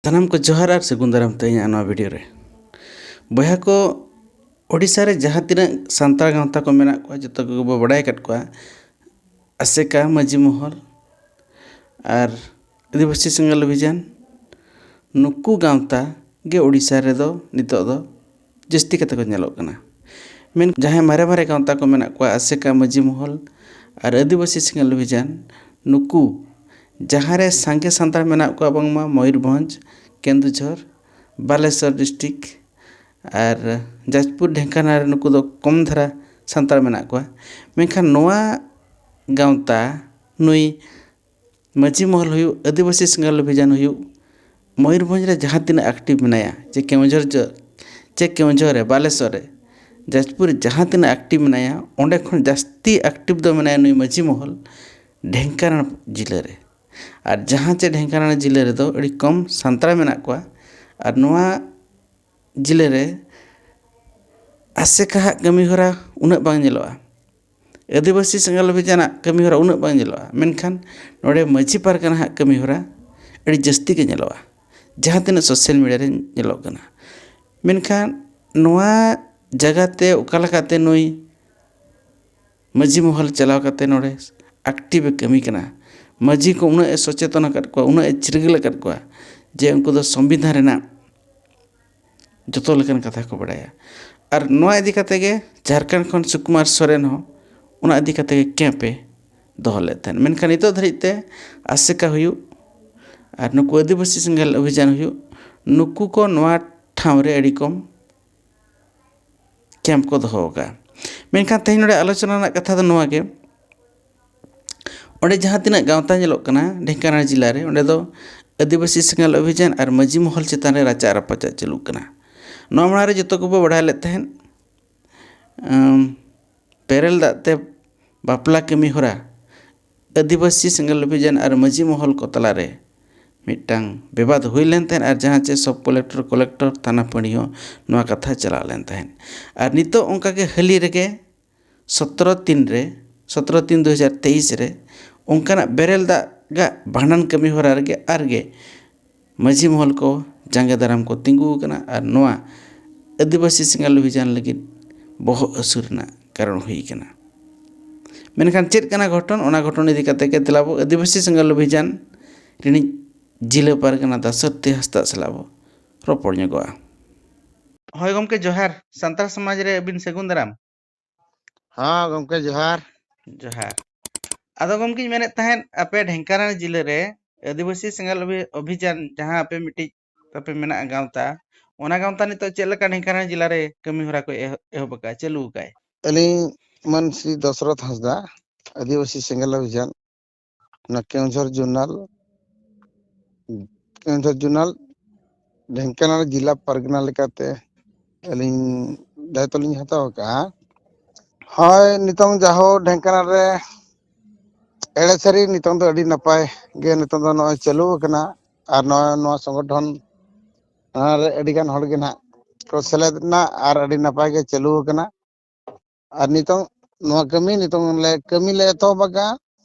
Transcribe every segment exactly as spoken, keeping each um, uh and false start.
ᱥᱟᱱᱟᱢ ᱠᱚ ᱡᱚᱦᱟᱨ ᱟᱨ ᱥᱟᱹᱜᱩᱱ ᱫᱟᱨᱟᱢ ᱛᱮ ᱤᱧᱟᱹᱜ ᱱᱚᱣᱟ ᱵᱷᱤᱰᱤᱭᱳ ᱨᱮ᱾ ᱵᱚᱭᱦᱟ ᱠᱚ, ᱳᱰᱤᱥᱟ ᱨᱮ ᱡᱟᱦᱟᱸ ᱛᱤᱱᱟᱹᱜ ᱥᱟᱱᱛᱟᱲ ᱜᱟᱶᱛᱟ ᱠᱚ ᱢᱮᱱᱟᱜ ᱠᱚᱣᱟ, ᱡᱚᱛᱚ ᱠᱚᱜᱮ ᱵᱚ ᱵᱟᱰᱟᱭ ᱟᱠᱟᱫ ᱠᱚᱣᱟ, ᱟᱥᱮᱠᱟ, ᱢᱟᱹᱡᱷᱤ ᱢᱚᱦᱚᱞ ᱟᱨ ᱟᱹᱫᱤᱵᱟᱹᱥᱤ ᱥᱮᱸᱜᱮᱞ ᱚᱵᱷᱤᱡᱟᱱ, ᱱᱩᱠᱩ ᱜᱟᱶᱛᱟ ᱜᱮ ᱳᱰᱤᱥᱟ ᱨᱮᱫᱚ ᱱᱤᱛᱚᱜ ᱫᱚ ᱡᱟᱹᱥᱛᱤ ᱠᱟᱛᱮ ᱠᱚ ᱧᱮᱞᱚᱜ ᱠᱟᱱᱟ᱾ ᱢᱮᱱ ᱡᱟᱦᱟᱸᱭ ᱢᱟᱨᱮ ᱢᱟᱨᱮ ᱜᱟᱶᱛᱟ ᱠᱚ ᱢᱮᱱᱟᱜ ᱠᱚᱣᱟ, ᱟᱥᱮᱠᱟ, ᱢᱟᱹᱡᱷᱤ ᱢᱚᱦᱚᱞ ᱟᱨ ᱟᱹᱫᱤᱵᱟᱹᱥᱤ ᱥᱮᱸᱜᱮᱞ ᱚᱵᱷᱤᱡᱟᱱ, ᱱᱩᱠᱩ ᱡᱟᱦᱟᱸ ᱨᱮ ᱥᱟᱸᱜᱮ ᱥᱟᱱᱛᱟᱲ ᱢᱮᱱᱟᱜ ᱠᱚᱣᱟ, ᱵᱟᱝᱢᱟ ᱢᱚᱭᱩᱨᱵᱷᱚᱸᱡᱽ, ᱠᱮᱱᱫᱩᱡᱷᱚᱨ, ᱵᱟᱞᱮᱥᱚᱨ ᱰᱤᱥᱴᱨᱤᱠᱴ ᱟᱨ ᱡᱟᱡᱽᱯᱩᱨ, ᱰᱷᱮᱝᱠᱟᱱᱟᱞ ᱨᱮ ᱱᱩᱠᱩ ᱫᱚ ᱠᱚᱢ ᱫᱷᱟᱨᱟ ᱥᱟᱱᱛᱟᱲ ᱢᱮᱱᱟᱜ ᱠᱚᱣᱟ᱾ ᱢᱮᱱᱠᱷᱟᱱ ᱱᱚᱣᱟ ᱜᱟᱶᱛᱟ, ᱱᱩᱭ ᱢᱟᱹᱡᱷᱤ ᱢᱚᱦᱚᱞ ᱦᱩᱭᱩᱜ, ᱟᱹᱫᱤᱵᱟᱹᱥᱤ ᱥᱮᱸᱜᱮᱞ ᱚᱵᱷᱤᱡᱟᱱ ᱦᱩᱭᱩᱜ, ᱢᱚᱭᱩᱨᱵᱷᱚᱸᱡᱽ ᱨᱮ ᱡᱟᱦᱟᱸ ᱛᱤᱱᱟᱹᱜ ᱮᱠᱴᱤᱵᱷ ᱢᱮᱱᱟᱭᱟ, ᱪᱮ ᱠᱮᱣᱚᱱᱡᱷᱚᱨ ᱡᱚ-, ᱪᱮ ᱠᱮᱣᱚᱱᱡᱷᱚᱨ ᱨᱮ, ᱵᱟᱞᱮᱥᱚᱨ ᱨᱮ, ᱡᱟᱡᱽᱯᱩᱨ ᱨᱮ ᱡᱟᱦᱟᱸ ᱛᱤᱱᱟᱹᱜ ᱮᱠᱴᱤᱵᱷ ᱢᱮᱱᱟᱭᱟ, ᱚᱸᱰᱮ ᱠᱷᱚᱱ ᱡᱟᱹᱥᱛᱤ ᱮᱠᱴᱤᱵᱷ ᱫᱚ ᱢᱮᱱᱟᱭᱟ ᱱᱩᱭ ᱢᱟᱹᱡᱷᱤ ᱢᱚᱦᱚᱞ ᱰᱷᱮᱝᱠᱟᱱᱟᱞ ᱡᱤᱞᱟᱹ ᱨᱮ᱾ ᱟᱨ ᱡᱟᱦᱟᱸ ᱪᱮ ᱰᱷᱮᱝᱠᱟᱱᱟᱞ ᱡᱤᱞᱟᱹ ᱨᱮᱫᱚ ᱟᱹᱰᱤ ᱠᱚᱢ ᱥᱟᱱᱛᱟᱲ ᱢᱮᱱᱟᱜ ᱠᱚᱣᱟ᱾ ᱟᱨ ᱱᱚᱣᱟ ᱡᱤᱞᱟᱹ ᱨᱮ ᱟᱥᱮᱠᱟᱦᱟᱜ ᱠᱟᱹᱢᱤᱦᱚᱨᱟ ᱩᱱᱟᱹᱜ ᱵᱟᱝ ᱧᱮᱞᱚᱜᱼᱟ, ᱟᱹᱫᱤᱵᱟᱹᱥᱤ ᱥᱮᱸᱜᱮᱞ ᱚᱵᱷᱤᱡᱟᱱᱟᱜ ᱠᱟᱹᱢᱤᱦᱚᱨᱟ ᱩᱱᱟᱹᱜ ᱵᱟᱝ ᱧᱮᱞᱚᱜᱼᱟ, ᱢᱮᱱᱠᱷᱟᱱ ᱱᱚᱰᱮ ᱢᱟᱹᱡᱷᱤ ᱯᱟᱨᱜᱟᱱᱟ ᱦᱟᱜ ᱠᱟᱹᱢᱤᱦᱚᱨᱟ ᱟᱹᱰᱤ ᱡᱟᱹᱥᱛᱤ ᱜᱮ ᱧᱮᱞᱚᱜᱼᱟ, ᱡᱟᱦᱟᱸ ᱛᱤᱱᱟᱹᱜ ᱥᱳᱥᱟᱞ ᱢᱤᱰᱤᱭᱟ ᱨᱮ ᱧᱮᱞᱚᱜ ᱠᱟᱱᱟ᱾ ᱢᱮᱱᱠᱷᱟᱱ ᱱᱚᱣᱟ ᱡᱟᱭᱜᱟ ᱛᱮ ᱚᱠᱟ ᱞᱮᱠᱟᱛᱮ ᱱᱩᱭ ᱢᱟᱹᱡᱷᱤ ᱢᱚᱦᱚᱞ ᱪᱟᱞᱟᱣ ᱠᱟᱛᱮ ᱱᱚᱰᱮ ᱮᱠᱴᱤᱵᱷ ᱮ ᱠᱟᱹᱢᱤ ᱠᱟᱱᱟ, ᱢᱟᱹᱡᱷᱤ ᱠᱚ ᱩᱱᱟᱹᱜ ᱮ ᱥᱚᱪᱮᱛᱚᱱ ᱟᱠᱟᱫ ᱠᱚᱣᱟ, ᱩᱱᱟᱹᱜ ᱮ ᱪᱤᱨᱜᱟᱹᱞ ᱟᱠᱟᱫ ᱠᱚᱣᱟ ᱡᱮ ᱩᱱᱠᱩ ᱫᱚ ᱥᱚᱝᱵᱤᱫᱷᱟᱱ ᱨᱮᱱᱟᱜ ᱡᱚᱛᱚ ᱞᱮᱠᱟᱱ ᱠᱟᱛᱷᱟ ᱠᱚ ᱵᱟᱲᱟᱭᱟ᱾ ᱟᱨ ᱱᱚᱣᱟ ᱤᱫᱤ ᱠᱟᱛᱮ ᱜᱮ ᱡᱷᱟᱲᱠᱷᱚᱸᱰ ᱠᱷᱚᱱ ᱥᱩᱠᱩᱢᱟᱨ ᱥᱚᱨᱮᱱ ᱦᱚᱸ ᱚᱱᱟ ᱤᱫᱤ ᱠᱟᱛᱮ ᱜᱮ ᱠᱮᱢᱯ ᱮ ᱫᱚᱦᱚ ᱞᱮᱫ ᱛᱟᱦᱮᱸᱫ᱾ ᱢᱮᱱᱠᱷᱟᱱ ᱱᱤᱛᱚᱜ ᱫᱷᱟᱹᱨᱤᱡ ᱛᱮ ᱟᱥᱮᱠᱟ ᱦᱩᱭᱩᱜ ᱟᱨ ᱱᱩᱠᱩ ᱟᱹᱫᱤᱵᱟᱹᱥᱤ ᱥᱮᱸᱜᱮᱞ ᱚᱵᱷᱤᱡᱟᱱ ᱦᱩᱭᱩᱜ, ᱱᱩᱠᱩ ᱠᱚ ᱱᱚᱣᱟ ᱴᱷᱟᱶ ᱨᱮ ᱟᱹᱰᱤ ᱠᱚᱢ ᱠᱮᱢᱯ ᱠᱚ ᱫᱚᱦᱚ ᱟᱠᱟᱫᱼᱟ᱾ ᱢᱮᱱᱠᱷᱟᱱ ᱛᱮᱦᱮᱧ ᱱᱚᱰᱮ ᱟᱞᱳᱪᱚᱱᱟ ᱨᱮᱱᱟᱜ ᱠᱟᱛᱷᱟ ᱫᱚ ᱱᱚᱣᱟ ᱜᱮ, ᱚᱸᱰᱮ ᱡᱟᱦᱟᱸ ᱛᱤᱱᱟᱹᱜ ᱜᱟᱶᱛᱟ ᱧᱮᱞᱚᱜ ᱠᱟᱱᱟ ᱰᱷᱮᱝᱠᱟᱱᱟᱞ ᱡᱮᱞᱟ ᱨᱮ, ᱚᱸᱰᱮ ᱫᱚ ᱟᱹᱫᱤᱵᱟᱹᱥᱤ ᱥᱮᱸᱜᱮᱞ ᱚᱵᱷᱤᱡᱟᱱ ᱟᱨ ᱢᱟᱹᱡᱷᱤ ᱢᱚᱦᱚᱞ ᱪᱮᱛᱟᱱ ᱨᱮ ᱨᱟᱪᱟᱜ ᱨᱟᱯᱟᱪᱟᱜ ᱪᱟᱹᱞᱩᱜ ᱠᱟᱱᱟ᱾ ᱱᱚᱣᱟ ᱢᱟᱲᱟᱝ ᱨᱮ ᱡᱚᱛᱚ ᱠᱚᱵᱚ ᱵᱟᱲᱟᱭ ᱞᱮᱫ ᱛᱟᱦᱮᱸᱫ, ᱟᱢ, ᱵᱮᱨᱮᱞ ᱫᱟᱜ ᱛᱮ ᱵᱟᱯᱞᱟ ᱠᱟᱹᱢᱤ ᱦᱚᱨᱟ ᱟᱹᱫᱤᱵᱟᱹᱥᱤ ᱥᱮᱸᱜᱮᱞ ᱚᱵᱷᱤᱡᱟᱱ ᱟᱨ ᱢᱟᱹᱡᱷᱤ ᱢᱚᱦᱚᱞ ᱠᱚ ᱛᱟᱞᱟᱨᱮ ᱢᱤᱫᱴᱟᱝ ᱵᱮᱵᱟᱫ ᱦᱩᱭ ᱞᱮᱱ ᱛᱟᱦᱮᱸᱫ ᱟᱨ ᱡᱟᱦᱟᱸ ᱪᱮ ᱥᱚᱵ ᱠᱚᱞᱮᱠᱴᱚᱨ, ᱠᱚᱞᱮᱠᱴᱚᱨ ᱛᱷᱟᱱᱟ ᱯᱟᱹᱲᱤ ᱦᱚᱸ ᱱᱚᱣᱟ ᱠᱟᱛᱷᱟ ᱪᱟᱞᱟᱣ ᱞᱮᱱ ᱛᱟᱦᱮᱸᱫ᱾ ᱟᱨ ᱱᱤᱛᱚᱜ ᱚᱱᱠᱟᱜᱮ ᱦᱟᱹᱞᱤ ᱨᱮᱜᱮ ᱥᱚᱛᱨᱚ ᱛᱤᱱ ᱨᱮ, ᱥᱚᱛᱨᱚ ᱛᱤᱱ ᱫᱩ ᱦᱟᱡᱟᱨ ᱛᱮᱭᱤᱥ ᱨᱮ ᱚᱱᱠᱟᱱᱟᱜ ᱵᱮᱨᱮᱞ ᱫᱟᱜ ᱜᱟᱜ ᱵᱷᱟᱸᱰᱟᱱ ᱠᱟᱹᱢᱤ ᱦᱚᱨᱟ ᱨᱮᱜᱮ ᱟᱨᱜᱮ ᱢᱟᱹᱡᱷᱤ ᱢᱚᱦᱚᱞ ᱠᱚ ᱡᱟᱸᱜᱮ ᱫᱟᱨᱟᱢ ᱠᱚ ᱛᱤᱸᱜᱩ ᱟᱠᱟᱱᱟ ᱟᱨ ᱱᱚᱣᱟ ᱟᱹᱫᱤᱵᱟᱹᱥᱤ ᱥᱮᱸᱜᱮᱞ ᱚᱵᱷᱤᱡᱟᱱ ᱞᱟᱹᱜᱤᱫ ᱵᱚᱦᱚᱜ ᱦᱟᱹᱥᱩ ᱨᱮᱱᱟᱜ ᱠᱟᱨᱚᱱ ᱦᱩᱭ ᱟᱠᱟᱱᱟ᱾ ᱢᱮᱱᱠᱷᱟᱱ ᱪᱮᱫ ᱠᱟᱱᱟ ᱜᱷᱚᱴᱚᱱ, ᱚᱱᱟ ᱜᱷᱚᱴᱚᱱ ᱤᱫᱤ ᱠᱟᱛᱮ ᱜᱮ ᱫᱮᱞᱟ ᱵᱚ ᱟᱹᱫᱤᱵᱟᱹᱥᱤ ᱥᱮᱸᱜᱮᱞ ᱚᱵᱷᱤᱡᱟᱱ ᱨᱤᱱᱤᱡ ᱡᱤᱞᱟᱹ ᱯᱟᱨᱜᱟᱱᱟ ᱫᱟᱥᱚᱨᱛᱤ ᱦᱟᱸᱥᱫᱟᱜ ᱥᱟᱞᱟᱜ ᱵᱚ ᱨᱚᱯᱚᱲ ᱧᱚᱜᱚᱜᱼᱟ᱾ ᱦᱳᱭ ᱜᱚᱢᱠᱮ, ᱡᱚᱦᱟᱨ᱾ ᱥᱟᱱᱛᱟᱲ ᱥᱚᱢᱟᱡᱽ ᱨᱮ ᱟᱹᱵᱤᱱ ᱥᱟᱹᱜᱩᱱ ᱫᱟᱨᱟᱢ᱾ ᱦᱮᱸ ᱜᱚᱢᱠᱮ, ᱡᱚᱦᱟᱨ᱾ ᱡᱚᱦᱟᱨ᱾ ᱟᱫᱚ ᱜᱚᱢᱠᱮᱧ ᱢᱮᱱᱮᱫ ᱛᱟᱦᱮᱸᱫ, ᱟᱯᱮ ᱰᱷᱮᱝᱠᱟᱱᱟᱲ ᱡᱤᱞᱟᱹ ᱨᱮ ᱟᱹᱫᱤᱵᱟᱹᱥᱤ ᱥᱮᱸᱜᱮᱞ ᱚᱵᱷᱤ-, ᱚᱵᱷᱤᱡᱟᱱ, ᱡᱟᱦᱟᱸ ᱟᱯᱮ ᱢᱤᱫᱴᱤᱡ ᱛᱟᱯᱮ ᱢᱮᱱᱟᱜᱼᱟ ᱜᱟᱶᱛᱟ, ᱚᱱᱟ ᱜᱟᱶᱛᱟ ᱱᱤᱛᱚᱜ ᱪᱮᱫ ᱞᱮᱠᱟ ᱰᱷᱮᱝᱠᱟᱱᱟᱲ ᱡᱮᱞᱟ ᱨᱮ ᱠᱟᱹᱢᱤ ᱦᱚᱨᱟ ᱠᱚ ᱮᱦᱚᱵ, ᱮᱦᱚᱵ ᱟᱠᱟᱫᱼᱟ, ᱪᱟᱹᱞᱩ ᱟᱠᱟᱫᱼᱟᱭ? ᱟᱹᱞᱤᱧ ᱢᱟᱹᱱ ᱥᱨᱤ ᱫᱚᱥᱨᱚᱛᱷ ᱦᱟᱸᱥᱫᱟ, ᱟᱹᱫᱤᱵᱟᱹᱥᱤ ᱥᱮᱸᱜᱮᱞ ᱚᱵᱷᱤᱡᱟᱱ, ᱚᱱᱟ ᱠᱮᱣᱚᱱᱡᱷᱚᱨ ᱡᱳᱱᱟᱞ, ᱠᱮᱣᱚᱱᱡᱷᱚᱨ ᱡᱳᱱᱟᱞ ᱰᱷᱮᱝᱠᱟᱱᱟᱲ ᱡᱮᱞᱟ ᱯᱟᱨᱜᱟᱱᱟ ᱞᱮᱠᱟᱛᱮ ᱟᱹᱞᱤᱧ ᱫᱟᱭᱤᱛᱛᱚ ᱞᱤᱧ ᱦᱟᱛᱟᱣ ᱟᱠᱟᱫᱼᱟ᱾ ᱦᱳᱭ, ᱱᱤᱛᱚᱝ ᱡᱟᱦᱳ ᱰᱷᱮᱝᱠᱟᱱᱟᱲ ᱨᱮ ᱮᱲᱮ ᱥᱟᱹᱨᱤ ᱱᱤᱛᱚᱝ ᱫᱚ ᱟᱹᱰᱤ ᱱᱟᱯᱟᱭ ᱜᱮ ᱱᱤᱛᱚᱝ ᱫᱚ ᱱᱚᱜᱼᱚᱭ ᱪᱟᱹᱞᱩ ᱟᱠᱟᱱᱟ᱾ ᱟᱨ ᱱᱚᱣᱟ, ᱱᱚᱣᱟ ᱥᱚᱝᱜᱚᱴᱷᱚᱱ ᱨᱮ ᱟᱹᱰᱤ ᱜᱟᱱ ᱦᱚᱲ ᱜᱮ ᱱᱟᱦᱟᱜ ᱠᱚ ᱥᱮᱞᱮᱫ ᱮᱱᱟ ᱟᱨ ᱟᱹᱰᱤ ᱱᱟᱯᱟᱭ ᱜᱮ ᱪᱟᱹᱞᱩ ᱟᱠᱟᱱᱟ᱾ ᱟᱨ ᱱᱤᱛᱚᱝ ᱱᱚᱣᱟ ᱠᱟᱹᱢᱤ ᱱᱤᱛᱚᱝ ᱞᱮ ᱠᱟᱹᱢᱤ ᱞᱮ ᱮᱛᱚᱦᱚᱵ ᱟᱠᱟᱫᱼᱟ᱾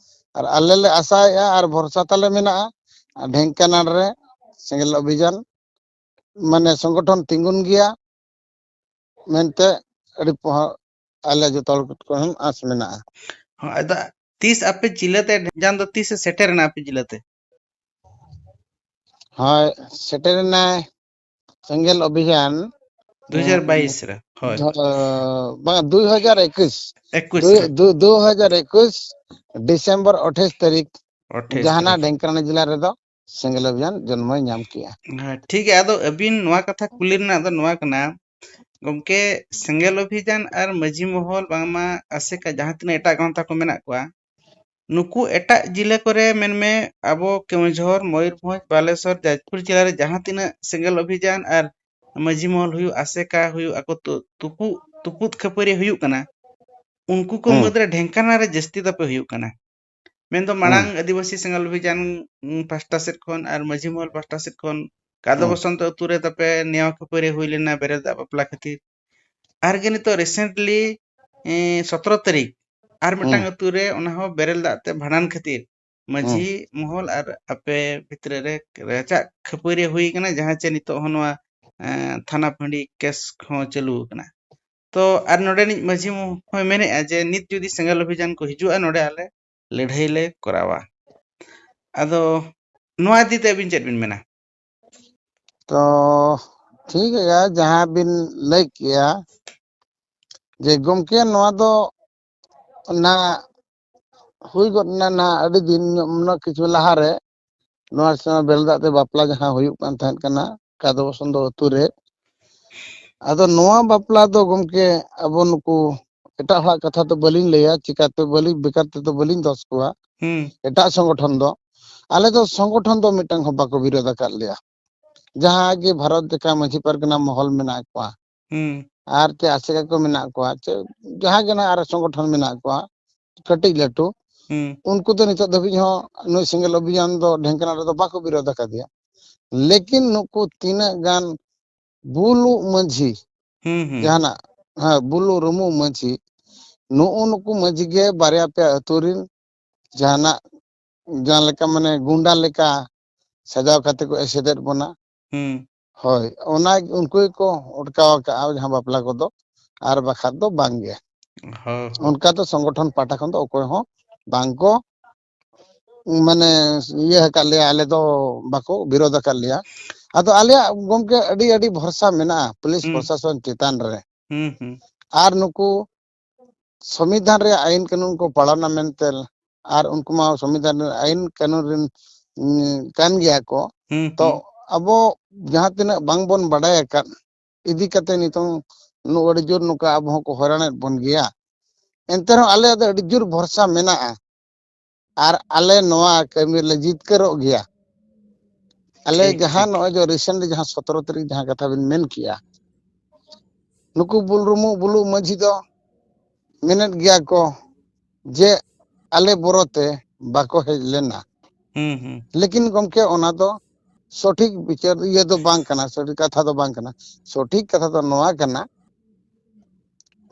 ᱟᱨ ᱟᱞᱮ ᱞᱮ ᱟᱥᱟᱭᱮᱫᱼᱟ ᱟᱨ ᱵᱷᱚᱨᱥᱟ ᱛᱟᱞᱮ ᱢᱮᱱᱟᱜᱼᱟ, ᱟᱨ ᱰᱷᱮᱝᱠᱟᱱᱟᱲ ᱨᱮ ᱥᱮᱸᱜᱮᱞ ᱚᱵᱷᱤᱡᱟᱱ ᱢᱟᱱᱮ ᱥᱚᱝᱜᱚᱴᱷᱚᱱ ᱛᱤᱸᱜᱩᱱ ᱜᱮᱭᱟ ᱢᱮᱱᱛᱮ ᱟᱹᱰᱤ ᱯᱚᱦᱚ-, ᱟᱞᱮ ᱡᱚᱛᱚ ᱦᱚᱲ ᱠᱚᱴᱷᱮᱱ ᱟᱸᱥ ᱢᱮᱱᱟᱜᱼᱟ᱾ ᱦᱚᱸ, ᱟᱫᱚ ᱛᱤᱥ ᱟᱯᱮ ᱡᱤᱞᱟᱹ ᱛᱮ ᱰᱷᱮᱝᱠᱟᱱᱟᱲ ᱫᱚ ᱛᱤᱥ ᱮ ᱥᱮᱴᱮᱨ ᱮᱱᱟ ᱟᱯᱮ ᱡᱤᱞᱟᱹ ᱛᱮ? ᱦᱳᱭ, ᱥᱮᱴᱮᱨ ᱮᱱᱟᱭ ᱥᱮᱸᱜᱮᱞ ᱚᱵᱷᱤᱡᱟᱱ, ᱫᱩ ᱦᱟᱡᱟᱨ ᱵᱟᱭᱤᱥ ᱨᱮ, ᱦᱳᱭ᱾ ᱫᱷᱚ-, ᱵᱟᱝ, ᱫᱩ ᱦᱟᱡᱟᱨ ᱮᱠᱩᱥ᱾ ᱮᱠᱩᱥ ᱫᱩ-, ᱨᱮ᱾ ᱫᱩ-, ᱫᱩ ᱦᱟᱡᱟᱨ ᱮᱠᱩᱥ ᱰᱤᱥᱮᱢᱵᱚᱨ ᱟᱴᱷᱟᱥ ᱛᱟᱹᱨᱤᱠᱷ ᱟᱴᱷᱟᱥ ᱡᱟᱦᱟᱱᱟᱜ ᱛᱟᱹᱨᱤᱠᱷ᱾ ᱰᱷᱮᱝᱠᱟᱱᱟᱲ ᱡᱮᱞᱟ ᱨᱮᱫᱚ ᱥᱮᱸᱜᱮᱞ ᱚᱵᱷᱤᱡᱟᱱ ᱡᱚᱱᱢᱚᱭ ᱧᱟᱢ ᱠᱮᱜᱼᱟ᱾ ᱦᱮᱸ, ᱴᱷᱤᱠ ᱜᱮᱭᱟ᱾ ᱟᱫᱚ ᱟᱹᱵᱤᱱ ᱱᱚᱣᱟ ᱠᱟᱛᱷᱟ ᱠᱩᱞᱤ ᱨᱮᱱᱟᱜ ᱫᱚ ᱱᱚᱣᱟ ᱠᱟᱱᱟ, ᱜᱚᱢᱠᱮ, ᱥᱮᱸᱜᱮᱞ ᱚᱵᱷᱤᱡᱟᱱ ᱟᱨ ᱢᱟᱹᱡᱷᱤ ᱢᱚᱦᱚᱞ, ᱵᱟᱝᱢᱟ ᱟᱥᱮᱠᱟ, ᱡᱟᱦᱟᱸ ᱛᱤᱱᱟᱹᱜ ᱮᱴᱟᱜ ᱜᱟᱶᱛᱟ ᱠᱚ ᱢᱮᱱᱟᱜ ᱠᱚᱣᱟ, ᱱᱩᱠᱩ ᱮᱴᱟᱜ ᱡᱤᱞᱟᱹ ᱠᱚᱨᱮ ᱢᱮᱱᱢᱮ, ᱟᱵᱚ ᱠᱮᱣᱚᱱᱡᱷᱚᱨ, ᱢᱚᱭᱩᱨᱵᱷᱚᱸᱡᱽ, ᱵᱟᱞᱮᱥᱚᱨ, ᱡᱟᱡᱽᱯᱩᱨ ᱡᱮᱞᱟ ᱨᱮ ᱡᱟᱦᱟᱸ ᱛᱤᱱᱟᱹᱜ ᱥᱮᱸᱜᱮᱞ ᱚᱵᱷᱤᱡᱟᱱ ᱟᱨ ᱢᱟᱹᱡᱷᱤ ᱢᱚᱦᱚᱞ ᱦᱩᱭᱩᱜ, ᱟᱥᱮᱠᱟ ᱦᱩᱭᱩᱜ, ᱟᱠᱚ ᱛᱩ-, ᱛᱩᱯᱩᱜ, ᱛᱩᱯᱩᱫ ᱠᱷᱟᱹᱯᱟᱹᱨᱤ ᱦᱩᱭᱩᱜ ᱠᱟᱱᱟ, ᱩᱱᱠᱩ ᱠᱚ ᱦᱩᱸ᱾ ᱢᱩᱫᱽᱨᱮ ᱰᱷᱮᱝᱠᱟᱱᱟᱲ ᱨᱮ ᱡᱟᱹᱥᱛᱤ ᱛᱟᱯᱮ ᱦᱩᱭᱩᱜ ᱠᱟᱱᱟ᱾ ᱢᱮᱱᱫᱚ ᱦᱩᱸ᱾ ᱢᱟᱲᱟᱝ ᱟᱹᱫᱤᱵᱟᱹᱥᱤ ᱥᱮᱸᱜᱮᱞ ᱚᱵᱷᱤᱡᱟᱱ, ᱩᱸ, ᱯᱟᱦᱴᱟ ᱥᱮᱫ ᱠᱷᱚᱱ ᱟᱨ ᱢᱟᱹᱡᱷᱤ ᱢᱚᱦᱚᱞ ᱯᱟᱦᱴᱟ ᱥᱮᱫ ᱠᱷᱚᱱ ᱠᱟᱫᱚ ᱦᱩᱸ᱾ ᱵᱚᱥᱚᱱᱛᱚ ᱟᱹᱛᱩ ᱨᱮ ᱛᱟᱯᱮ ᱱᱮᱭᱟᱣ ᱠᱷᱟᱹᱯᱟᱹᱨᱤ ᱦᱩᱭ ᱞᱮᱱᱟ ᱵᱮᱨᱮᱞ ᱫᱟᱜ ᱵᱟᱯᱞᱟ ᱠᱷᱟᱹᱛᱤᱨ᱾ ᱟᱨ ᱜᱮ ᱱᱤᱛᱚᱜ recently, ᱮᱸ, ᱥᱚᱛᱨᱚ ᱛᱟᱹᱨᱤᱠᱷ ᱟᱨ ᱢᱤᱫᱴᱟᱝ ᱦᱩᱸ᱾ ᱟᱹᱛᱩ ᱨᱮ, ᱚᱱᱟ ᱦᱚᱸ ᱵᱮᱨᱮᱞ ᱫᱟᱜ ᱛᱮ ᱵᱷᱟᱸᱰᱟᱱ ᱠᱷᱟᱹᱛᱤᱨ ᱢᱟᱹᱡᱷᱤ ᱢᱚᱦᱚᱞ ᱟᱨ ᱟᱯᱮ ᱵᱷᱤᱛᱨᱤ ᱨᱮ ᱨᱟᱪᱟᱜ ᱠᱷᱟᱹᱯᱟᱹᱨᱤ ᱦᱩᱭ ᱠᱟᱱᱟ, ᱡᱟᱦᱟᱸ ᱪᱮ ᱱᱤᱛᱚᱜ ᱦᱚᱸ ᱱᱚᱣᱟ, ᱮᱸ, ᱛᱷᱟᱱᱟ ᱯᱷᱟᱺᱰᱤ ᱠᱮᱥ ᱦᱚᱸ ᱪᱟᱹᱞᱩ ᱟᱠᱟᱱᱟ᱾ ᱛᱚ ᱟᱨ ᱱᱚᱰᱮᱱᱤᱡ ᱢᱟᱹᱡᱷᱤ ᱦᱚᱸᱭ ᱢᱮᱱᱮᱫᱼᱟ ᱡᱮ ᱱᱤᱛ ᱡᱩᱫᱤ ᱥᱮᱸᱜᱮᱞ ᱚᱵᱷᱤᱡᱟᱱ ᱠᱚ ᱦᱤᱡᱩᱜᱼᱟ, ᱱᱚᱰᱮ ᱟᱞᱮ ᱞᱟᱹᱲᱦᱟᱹᱭ ᱞᱮ ᱠᱚᱨᱟᱣᱟ᱾ ᱟᱫᱚ ᱱᱚᱣᱟ ᱤᱫᱤ ᱛᱮ ᱟᱹᱵᱤᱱ ᱪᱮᱫ ᱵᱤᱱ ᱢᱮᱱᱟ? ᱛᱚ ᱴᱷᱤᱠ ᱜᱮᱭᱟ, ᱡᱟᱦᱟᱸ ᱵᱤᱱ ᱞᱟᱹᱭ ᱠᱮᱜᱼᱟ ᱡᱮ ᱜᱚᱢᱠᱮ, ᱱᱚᱣᱟ ᱫᱚ ᱚᱱᱟ ᱦᱩᱭ ᱜᱚᱫ ᱮᱱᱟ ᱱᱟᱦᱟᱜ ᱟᱹᱰᱤ ᱫᱤᱱ ᱧᱚᱜ, ᱢᱟᱱᱮ ᱠᱤᱪᱷᱩ ᱞᱟᱦᱟᱨᱮ ᱱᱚᱣᱟ ᱥᱮᱨᱢᱟ ᱵᱮᱨᱮᱞ ᱫᱟᱜ ᱛᱮ ᱵᱟᱯᱞᱟ ᱡᱟᱦᱟᱸ ᱦᱩᱭᱩᱜ ᱠᱟᱱ ᱛᱟᱦᱮᱸᱫ ᱠᱟᱱᱟ ᱠᱟᱫᱚ ᱵᱚᱥᱚᱱᱛᱚ ᱟᱹᱛᱩ ᱨᱮ᱾ ᱟᱫᱚ ᱱᱚᱣᱟ ᱵᱟᱯᱞᱟ ᱫᱚ ᱜᱚᱢᱠᱮ, ᱟᱵᱚ ᱱᱩᱠᱩ ᱮᱴᱟᱜ ᱦᱚᱲᱟᱜ ᱠᱟᱛᱷᱟ ᱫᱚ ᱵᱟᱹᱞᱤᱧ ᱞᱟᱹᱭᱟ, ᱪᱤᱠᱟᱹᱛᱮ ᱵᱟᱹᱞᱤᱧ, ᱵᱮᱠᱟᱨ ᱛᱮᱫᱚ ᱵᱟᱹᱞᱤᱧ ᱫᱚᱥ ᱠᱚᱣᱟ᱾ ᱦᱩᱸ᱾ ᱮᱴᱟᱜ ᱥᱚᱝᱜᱚᱴᱷᱚᱱ ᱫᱚ, ᱟᱞᱮ ᱫᱚ ᱥᱚᱝᱜᱚᱴᱷᱚᱱ ᱫᱚ ᱢᱤᱫᱴᱟᱝ ᱦᱚᱸ ᱵᱟᱠᱚ ᱵᱤᱨᱳᱫ ᱟᱠᱟᱫ ᱞᱮᱭᱟ᱾ ᱡᱟᱦᱟᱸ ᱜᱮ ᱵᱷᱟᱨᱚᱛ ᱡᱟᱠᱟᱛ ᱢᱟᱹᱡᱷᱤ ᱯᱟᱨᱜᱟᱱᱟ ᱢᱚᱦᱚᱞ ᱢᱮᱱᱟᱜ ᱠᱚᱣᱟ, ᱦᱩᱸ᱾ ᱟᱨ ᱪᱮ ᱟᱥᱮᱠᱟ ᱠᱚ ᱢᱮᱱᱟᱜ ᱠᱚᱣᱟ, ᱪᱮ ᱡᱟᱦᱟᱸ ᱜᱮ ᱱᱟᱜ ᱟᱨ ᱥᱚᱝᱜᱚᱴᱷᱚᱱ ᱢᱮᱱᱟᱜ ᱠᱚᱣᱟ, ᱠᱟᱹᱴᱤᱡ ᱞᱟᱹᱴᱩ, ᱦᱩᱸ᱾ ᱩᱱᱠᱩ ᱫᱚ ᱱᱤᱛᱚᱜ ᱫᱷᱟᱹᱵᱤᱡ ᱦᱚᱸ ᱱᱩᱭ ᱥᱮᱸᱜᱮᱞ ᱚᱵᱷᱤᱡᱟᱱ ᱫᱚ ᱰᱷᱮᱝᱠᱟᱱᱟᱞ ᱨᱮᱫᱚ ᱵᱟᱠᱚ ᱵᱤᱨᱳᱫ ᱟᱠᱟᱫᱮᱭᱟ᱾ ᱞᱮᱠᱤᱱ ᱱᱩᱠᱩ ᱛᱤᱱᱟᱹᱜ ᱜᱟᱱ ᱵᱩᱞᱩᱜ ᱢᱟᱹᱡᱷᱤ, ᱦᱩᱸ, ᱦᱩᱸ᱾ ᱡᱟᱦᱟᱱᱟᱜ, ᱦᱮᱸ, ᱵᱩᱞᱩ ᱨᱩᱢᱩ ᱢᱟᱹᱡᱷᱤ, ᱱᱩᱜᱼᱩ ᱱᱩᱠᱩ ᱢᱟᱹᱡᱷᱤ ᱜᱮ ᱵᱟᱨᱭᱟ ᱯᱮᱭᱟ ᱟᱹᱛᱩ ᱨᱤᱱ ᱡᱟᱦᱟᱱᱟᱜ, ᱡᱟᱦᱟᱸ ᱞᱮᱠᱟ ᱢᱟᱱᱮ ᱜᱩᱱᱰᱟ ᱞᱮᱠᱟ ᱥᱟᱡᱟᱣ ᱠᱟᱛᱮ ᱠᱚ ᱮᱥᱮᱫᱮᱫ ᱵᱚᱱᱟ᱾ ᱦᱩᱸ᱾ ᱦᱳᱭ, ᱚᱱᱟ ᱩᱱᱠᱩ ᱜᱮᱠᱚ ᱚᱴᱠᱟᱣ ᱟᱠᱟᱜᱼᱟ ᱡᱟᱦᱟᱸ ᱵᱟᱯᱞᱟ ᱠᱚᱫᱚ, ᱟᱨ ᱵᱟᱠᱷᱟᱱ ᱫᱚ ᱵᱟᱝ ᱜᱮ᱾ ᱦᱳᱭ, ᱦᱳᱭ᱾ ᱚᱱᱠᱟ ᱫᱚ ᱥᱚᱝᱜᱚᱴᱷᱚᱱ ᱯᱟᱦᱴᱟ ᱠᱷᱚᱱ ᱫᱚ ᱚᱠᱚᱭ ᱦᱚᱸ ᱵᱟᱝ ᱠᱚ, ᱢᱟᱱᱮ, ᱤᱭᱟᱹ ᱟᱠᱟᱫ ᱞᱮᱭᱟ, ᱟᱞᱮ ᱫᱚ ᱵᱟᱠᱚ ᱵᱤᱨᱳᱫ ᱟᱠᱟᱫ ᱞᱮᱭᱟ᱾ ᱟᱫᱚ ᱟᱞᱮᱭᱟᱜ ᱜᱚᱢᱠᱮ ᱟᱹᱰᱤ, ᱟᱹᱰᱤ ᱵᱷᱚᱨᱥᱟ ᱢᱮᱱᱟᱜᱼᱟ ᱯᱩᱞᱤᱥ ᱦᱩᱸ᱾ ᱯᱨᱚᱥᱟᱥᱚᱱ ᱪᱮᱛᱟᱱ ᱨᱮ᱾ ᱦᱩᱸ, ᱦᱩᱸ᱾ ᱟᱨ ᱱᱩᱠᱩ ᱥᱚᱝᱵᱤᱫᱷᱟᱱ ᱨᱮᱭᱟᱜ ᱟᱹᱭᱤᱱ ᱠᱟᱹᱱᱩᱱ ᱠᱚ ᱯᱟᱞᱚᱱᱟ ᱢᱮᱱᱛᱮ, ᱟᱨ ᱩᱱᱠᱩ ᱢᱟ ᱥᱚᱝᱵᱤᱫᱷᱟᱱ ᱨᱮᱱ ᱟᱹᱭᱤᱱ ᱠᱟᱹᱱᱩᱱ ᱨᱮᱱ, ᱩᱸ, ᱠᱟᱱ ᱜᱮᱭᱟ ᱠᱚ᱾ ᱦᱩᱸ, ᱛᱚ ᱦᱩᱸ᱾ ᱟᱵᱚ ᱡᱟᱦᱟᱸ ᱛᱤᱱᱟᱹᱜ ᱵᱟᱝᱵᱚᱱ ᱵᱟᱰᱟᱭ ᱟᱠᱟᱫ ᱤᱫᱤ ᱠᱟᱛᱮ ᱱᱤᱛᱚᱝ ᱱᱩ-, ᱟᱹᱰᱤ ᱡᱳᱨ ᱱᱚᱝᱠᱟ ᱟᱵᱚ ᱦᱚᱸᱠᱚ ᱦᱚᱭᱨᱟᱱᱮᱫ ᱵᱚᱱ ᱜᱮᱭᱟ᱾ ᱮᱱᱛᱮ ᱨᱮᱦᱚᱸ ᱟᱞᱮᱭᱟᱜ ᱫᱚ ᱟᱹᱰᱤ ᱡᱳᱨ ᱵᱷᱚᱨᱥᱟ ᱢᱮᱱᱟᱜᱼᱟ᱾ ᱟᱨ ᱟᱞᱮ ᱱᱚᱣᱟ ᱠᱟᱹᱢᱤ ᱨᱮᱞᱮ ᱡᱤᱛᱠᱟᱹᱨᱚᱜ ᱜᱮᱭᱟ᱾ ᱟᱞᱮ ᱴᱷᱤᱠ, ᱡᱟᱦᱟᱸ ᱴᱷᱤᱠ᱾ ᱱᱚᱜᱼᱚᱭ ᱡᱮ recently ᱡᱟᱦᱟᱸ ᱥᱚᱛᱨᱚ ᱛᱟᱹᱨᱤᱠᱷ ᱡᱟᱦᱟᱸ ᱠᱟᱛᱷᱟ ᱵᱤᱱ ᱢᱮᱱ ᱠᱮᱜᱼᱟ, ᱱᱩᱠᱩ ᱵᱩᱞᱨᱩᱢᱩ ᱵᱩᱞᱩ ᱢᱟᱹᱡᱷᱤ ᱫᱚ ᱢᱮᱱᱮᱫ ᱜᱮᱭᱟ ᱠᱚ ᱡᱮ ᱟᱞᱮ ᱵᱚᱨᱚᱛᱮ ᱵᱟᱠᱚ ᱦᱮᱡ ᱞᱮᱱᱟ᱾ ᱦᱩᱸ, ᱦᱩᱸ᱾ ᱞᱮᱠᱤᱱ ᱜᱚᱢᱠᱮ, ᱚᱱᱟ ᱫᱚ ᱥᱚᱴᱷᱤᱠ ᱵᱤᱪᱟᱹᱨ ᱤᱭᱟᱹ ᱫᱚ ᱵᱟᱝ ᱠᱟᱱᱟ, ᱥᱚᱴᱷᱤᱠ ᱠᱟᱛᱷᱟ ᱫᱚ ᱵᱟᱝ ᱠᱟᱱᱟ᱾ ᱥᱚᱴᱷᱤᱠ ᱠᱟᱛᱷᱟ ᱫᱚ ᱱᱚᱣᱟ ᱠᱟᱱᱟ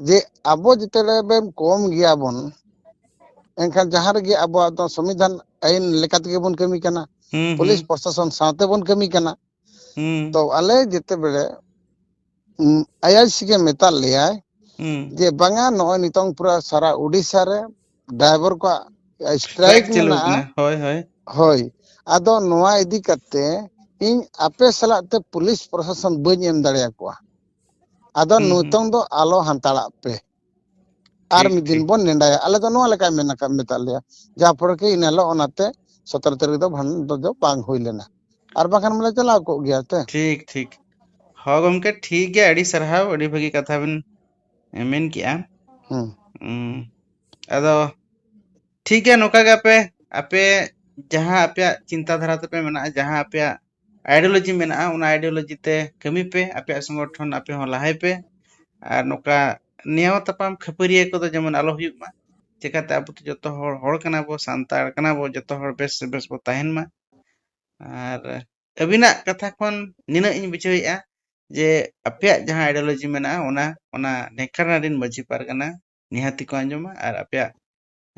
ᱡᱮ ᱟᱵᱚ ᱡᱮᱛᱮ ᱵᱚᱱ ᱠᱚᱢ ᱜᱮᱭᱟ ᱵᱚᱱ, ᱮᱱᱠᱷᱟᱱ ᱡᱟᱦᱟᱸ ᱨᱮᱜᱮ ᱟᱵᱚᱣᱟᱜ ᱫᱚ ᱥᱚᱝᱵᱤᱫᱷᱟᱱ ᱟᱹᱭᱤᱱ ᱞᱮᱠᱟ ᱛᱮᱜᱮ ᱵᱚᱱ ᱠᱟᱹᱢᱤ ᱠᱟᱱᱟ᱾ ᱦᱩᱸ, ᱯᱩᱞᱤᱥ ᱦᱩᱸ᱾ ᱯᱨᱚᱥᱟᱥᱚᱱ ᱥᱟᱶᱛᱮ ᱵᱚᱱ ᱠᱟᱹᱢᱤ ᱠᱟᱱᱟ᱾ ᱦᱩᱸ᱾ ᱛᱚ ᱟᱞᱮ ᱡᱮᱛᱮ ᱵᱮᱲᱮ, ᱩᱢ, ᱟᱭᱟᱭᱥᱤ ᱜᱮ ᱢᱮᱛᱟᱫ ᱞᱮᱭᱟᱭ ᱦᱩᱸ᱾ ᱡᱮ ᱵᱟᱝᱟ, ᱱᱚᱜᱼᱚᱭ ᱱᱤᱛᱚᱝ ᱯᱩᱨᱟᱹ ᱥᱟᱨᱟ ᱳᱰᱤᱥᱟ ᱨᱮ ᱰᱨᱟᱭᱵᱷᱟᱨ ᱠᱚᱣᱟᱜ ᱥᱴᱨᱟᱭᱤᱠ ᱪᱟᱹᱞᱩ ᱢᱮᱱᱟᱜᱼᱟ᱾ ᱠᱟᱱᱟ᱾ ᱦᱳᱭ, ᱦᱳᱭ᱾ ᱦᱳᱭ, ᱟᱫᱚ ᱱᱚᱣᱟ ᱤᱫᱤ ᱠᱟᱛᱮ ᱤᱧ ᱟᱯᱮ ᱥᱟᱞᱟᱜ ᱛᱮ ᱯᱩᱞᱤᱥ ᱯᱨᱚᱥᱟᱥᱚᱱ ᱵᱟᱹᱧ ᱮᱢ ᱫᱟᱲᱮᱭᱟᱠᱚᱣᱟ᱾ ᱟᱫᱚ ᱦᱩᱸ, ᱦᱩᱸ᱾ ᱱᱤᱛᱚᱝ ᱫᱚ ᱟᱞᱚ ᱦᱟᱱᱛᱟᱲᱟᱜ ᱯᱮ, ᱟᱨ ᱴᱷᱤᱠ, ᱢᱤᱫ ᱫᱤᱱ ᱴᱷᱤᱠ᱾ ᱵᱚᱱ ᱱᱮᱰᱟᱭᱟ᱾ ᱟᱞᱮ ᱫᱚ ᱱᱚᱣᱟ ᱞᱮᱠᱟᱭ ᱢᱮᱱ ᱟᱠᱟᱫ, ᱢᱮᱛᱟᱫ ᱞᱮᱭᱟ, ᱡᱟᱦᱟᱸ ᱯᱚᱨᱮ ᱠᱤ ᱤᱱᱟᱹ ᱦᱤᱞᱳᱜ ᱚᱱᱟᱛᱮ ᱥᱚᱛᱨᱚ ᱛᱟᱹᱨᱤᱠᱷ ᱫᱚ ᱵᱷᱟᱸᱰᱟᱱ ᱫᱚ ᱵᱟᱝ ᱦᱩᱭ ᱞᱮᱱᱟ, ᱟᱨ ᱵᱟᱝᱠᱷᱟᱱ ᱢᱟᱞᱮ ᱪᱟᱞᱟᱣ ᱠᱚᱜ ᱜᱮᱭᱟ ᱛᱮ᱾ ᱴᱷᱤᱠ, ᱴᱷᱤᱠ᱾ ᱦᱚᱸ ᱜᱚᱢᱠᱮ, ᱴᱷᱤᱠ ᱜᱮᱭᱟ, ᱟᱹᱰᱤ ᱥᱟᱨᱦᱟᱣ, ᱟᱹᱰᱤ ᱵᱷᱟᱹᱜᱤ ᱠᱟᱛᱷᱟ ᱵᱤᱱ ᱢᱮᱱ ᱠᱮᱜᱼᱟ᱾ ᱦᱩᱸ᱾ ᱩᱸ, ᱟᱫᱚ ᱴᱷᱤᱠ ᱜᱮᱭᱟ, ᱱᱚᱝᱠᱟ ᱜᱮ ᱟᱯᱮ, ᱟᱯᱮ ᱡᱟᱦᱟᱸ ᱟᱯᱮᱭᱟᱜ ᱪᱤᱱᱛᱟ ᱫᱷᱟᱨᱟ ᱛᱟᱯᱮ ᱢᱮᱱᱟᱜᱼᱟ, ᱡᱟᱦᱟᱸ ᱟᱯᱮᱭᱟᱜ ideology ᱢᱮᱱᱟᱜᱼᱟ, ᱚᱱᱟ ideology ᱛᱮ ᱠᱟᱹᱢᱤ ᱯᱮ, ᱟᱯᱮᱭᱟᱜ ᱥᱚᱝᱜᱚᱴᱷᱚᱱ ᱟᱯᱮ ᱦᱚᱸ ᱞᱟᱦᱟᱭ ᱯᱮ᱾ ᱟᱨ ᱱᱚᱝᱠᱟ ᱱᱮᱭᱟᱣ ᱛᱟᱯᱟᱢ ᱠᱷᱟᱹᱯᱟᱹᱨᱤᱭᱟᱹ ᱠᱚᱫᱚ ᱡᱮᱢᱚᱱ ᱟᱞᱚ ᱦᱩᱭᱩᱜ ᱢᱟ᱾ ᱪᱮᱠᱟᱛᱮ ᱟᱵᱚ ᱫᱚ ᱡᱚᱛᱚ ᱦᱚᱲ, ᱦᱚᱲ ᱠᱟᱱᱟ ᱵᱚ, ᱥᱟᱱᱛᱟᱲ ᱠᱟᱱᱟ ᱵᱚ, ᱡᱚᱛᱚ ᱦᱚᱲ ᱵᱮᱥ ᱵᱮᱥ ᱵᱚ ᱛᱟᱦᱮᱱ ᱢᱟ᱾ ᱟᱨ ᱟᱹᱵᱤᱱᱟᱜ ᱠᱟᱛᱷᱟ ᱠᱷᱚᱱ ᱱᱤᱱᱟᱹᱜ ᱤᱧ ᱵᱩᱡᱷᱟᱹᱣᱮᱫᱼᱟ ᱡᱮ ᱟᱯᱮᱭᱟᱜ ᱡᱟᱦᱟᱸ ideology ᱢᱮᱱᱟᱜᱼᱟ, ᱚᱱᱟ, ᱚᱱᱟ ᱰᱷᱮᱝᱠᱟᱨᱮᱱ ᱨᱮᱱ ᱢᱟᱹᱡᱷᱤ ᱯᱟᱨᱜᱟᱱᱟ ᱱᱤᱦᱟᱹᱛᱤ ᱠᱚ ᱟᱸᱡᱚᱢᱟ, ᱟᱨ ᱟᱯᱮᱭᱟᱜ,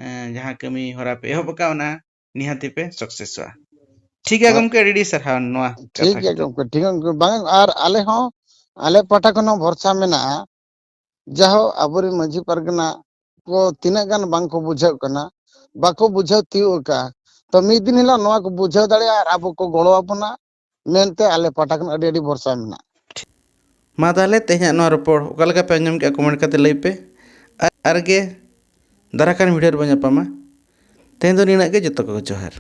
ᱮᱸ, ᱡᱟᱦᱟᱸ ᱠᱟᱹᱢᱤ ᱦᱚᱨᱟ ᱯᱮ ᱮᱦᱚᱵ ᱟᱠᱟᱫ, ᱚᱱᱟ ᱱᱤᱦᱟᱹᱛᱤ ᱯᱮ successᱚᱜᱼᱟ᱾ ᱴᱷᱤᱠ ᱜᱮᱭᱟ ᱦᱳᱭ᱾ ᱜᱚᱢᱠᱮ, ᱟᱹᱰᱤ ᱟᱹᱰᱤ ᱥᱟᱨᱦᱟᱣ ᱱᱚᱣᱟ ᱴᱷᱤᱠ ᱠᱟᱛᱷᱟ ᱜᱮᱭᱟ ᱠᱷᱟᱹᱛᱤᱨ᱾ ᱜᱚᱢᱠᱮ, ᱴᱷᱤᱠ ᱜᱮᱭᱟ ᱜᱚᱢᱠᱮ᱾ ᱵᱟᱝ, ᱟᱨ ᱟᱞᱮ ᱦᱚᱸ, ᱟᱞᱮ ᱯᱟᱦᱴᱟ ᱠᱷᱚᱱ ᱦᱚᱸ ᱵᱷᱚᱨᱥᱟ ᱢᱮᱱᱟᱜᱼᱟ᱾ ᱡᱟᱦᱳ, ᱟᱵᱚᱨᱮᱱ ᱢᱟᱹᱡᱷᱤ ᱯᱟᱨᱜᱟᱱᱟ ᱠᱚ ᱛᱤᱱᱟᱹᱜ ᱜᱟᱱ ᱵᱟᱝ ᱠᱚ ᱵᱩᱡᱷᱟᱹᱜ ᱠᱟᱱᱟ, ᱵᱟᱠᱚ ᱵᱩᱡᱷᱟᱹᱣ ᱛᱤᱭᱳᱜ ᱟᱠᱟᱫᱼᱟ᱾ ᱛᱚ ᱢᱤᱫ ᱫᱤᱱ ᱦᱤᱞᱳᱜ ᱱᱚᱣᱟ ᱠᱚ ᱵᱩᱡᱷᱟᱹᱣ ᱫᱟᱲᱮᱭᱟᱜᱼᱟ ᱟᱨ ᱟᱵᱚ ᱠᱚ ᱜᱚᱲᱚ ᱟᱵᱚᱱᱟ ᱢᱮᱱᱛᱮ ᱟᱞᱮ ᱯᱟᱦᱴᱟ ᱠᱷᱚᱱ ᱟᱹᱰᱤ ᱟᱹᱰᱤ ᱵᱷᱚᱨᱥᱟ ᱢᱮᱱᱟᱜᱼᱟ᱾ ᱢᱟ ᱛᱟᱦᱚᱞᱮ ᱛᱮᱦᱮᱧᱟᱜ ᱱᱚᱣᱟ ᱨᱚᱯᱚᱲ ᱚᱠᱟ ᱞᱮᱠᱟ ᱯᱮ ᱟᱸᱡᱚᱢ ᱠᱮᱜᱼᱟ, comment ᱠᱟᱛᱮ ᱞᱟᱹᱭ ᱯᱮ᱾ ᱟᱨ, ᱟᱨ ᱜᱮ ᱫᱟᱨᱟᱭ ᱠᱟᱱ video ᱨᱮᱵᱚᱱ ᱧᱟᱯᱟᱢᱟ᱾ ᱛᱮᱦᱮᱧ ᱫᱚ ᱱᱤᱱᱟᱹᱜ ᱜᱮ, ᱡᱚᱛᱚ ᱠᱚ ᱡᱚᱦᱟᱨ᱾